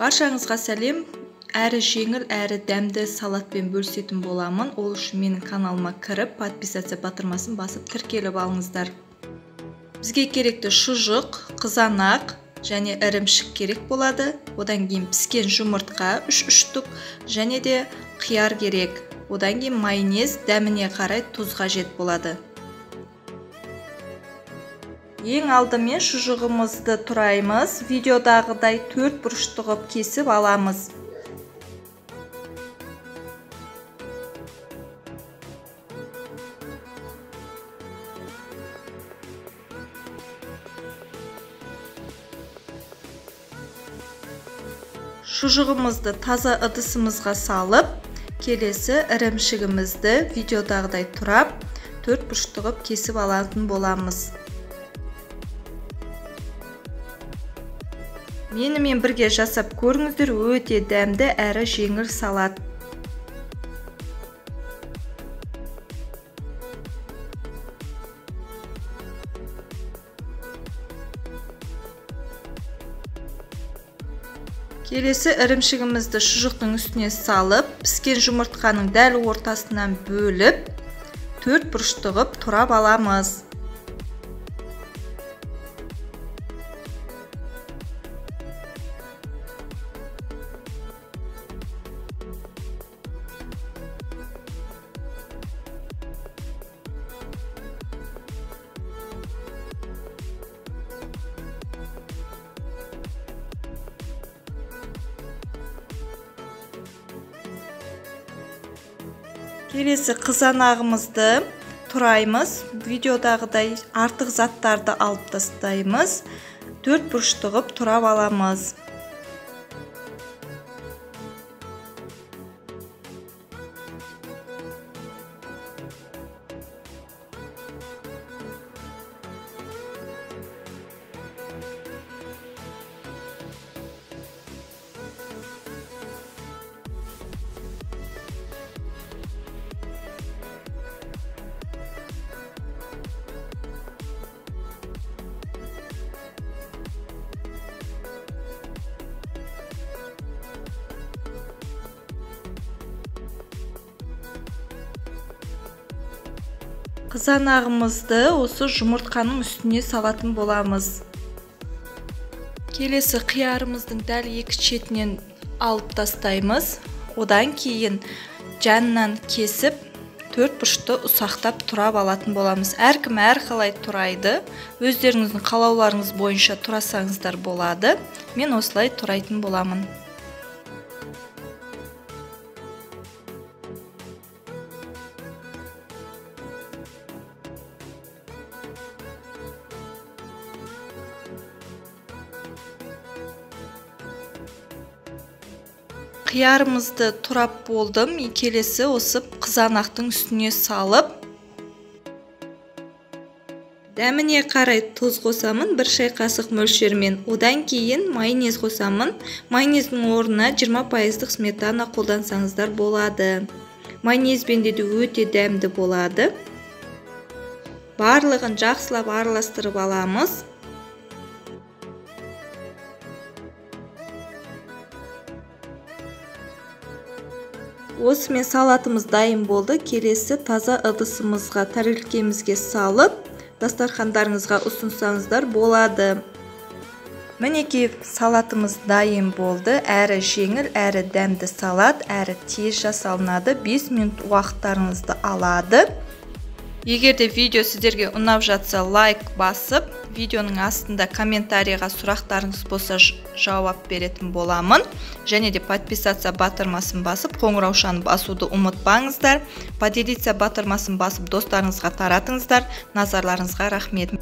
Баршаңызға сәлем. Әрі жеңіл, әрі дәмді салатпен бөлісетін боламын. Ол үшін менің каналыма кіріп, подписаться батырмасын басып тіркеліп алыңыздар. Бізге керекті шұжық, қызанақ және ірімшік керек болады. Одан кейін піскен жұмыртқа 3 штук және де қияр керек. Одан кейін майонез, дәміне қарай тұз қажет болады. Ең алдымен шұжығымызды тураймыз. Видеодағыдай 4 бұрышты қылып кесіп аламыз. Шұжығымызды таза ыдысымызға салып, келесі ірімшігімізді видеодағыдай турап, 4 бұрышты қылып кесіп алатын боламыз. Менімен бірге жасап көріңіздер, өте дәмді әрі жеңіл салат. Келесі ірімшігімізді шұжықтың үстіне салып, піскен жұмыртқаның дәл ортасынан бөліп, 4 бұрышты қылып турап аламыз. Келесі қызанағымызды тураймыз. Видеодағыдай артық заттарды алып тастаймыз. 4 бұрышты қылып турап аламыз. Қызанағымызды осы жұмыртқаның үстіне салатын боламыз. Келесі қиярымыздың дәл екі шетінен алып тастаймыз. Одан кейін жанынан кесіп, 4 бұрышты ұсақтап турап алатын боламыз. Әркім әрқалай турайды. Өздеріңіздің қалауларыңыз бойынша турасаңыздар болады. Мен осылай турайтын боламын. Қиярымызды турап болдым. Келесі осы қызанақтың үстіне салып, дәміне қарай тұз қосамын, 1 шай қасық мөлшермен. Одан кейін майонез қосамын. Майонездің орнына 20% сметана қолдансаңыздар болады. Майонезбен де өте дәмді болады. Барлығын жақсылап араластырып аламыз. Осымен салатымыз дайын болды. Келесі таза ыдысымызға, тәрелкемізге салып, дастархандарыңызға ұсынсаңыздар болады. Мінекей салатымыз дайын болды. Әрі жеңіл, әрі дәмді салат, әрі тез жасалынады. 5 минут уақыттарыңызды алады. Егер де видео сіздерге ұнап жатса, лайк басып, видеоның астында комментарийға сұрақтарыңыз болса жауап беретін боламын. Және де подписаться батырмасын басып, қоңыраушаны басуды ұмытпаңыздар. Поделиться батырмасын басып, достарыңызға таратыңыздар. Назарларыңызға рахмет.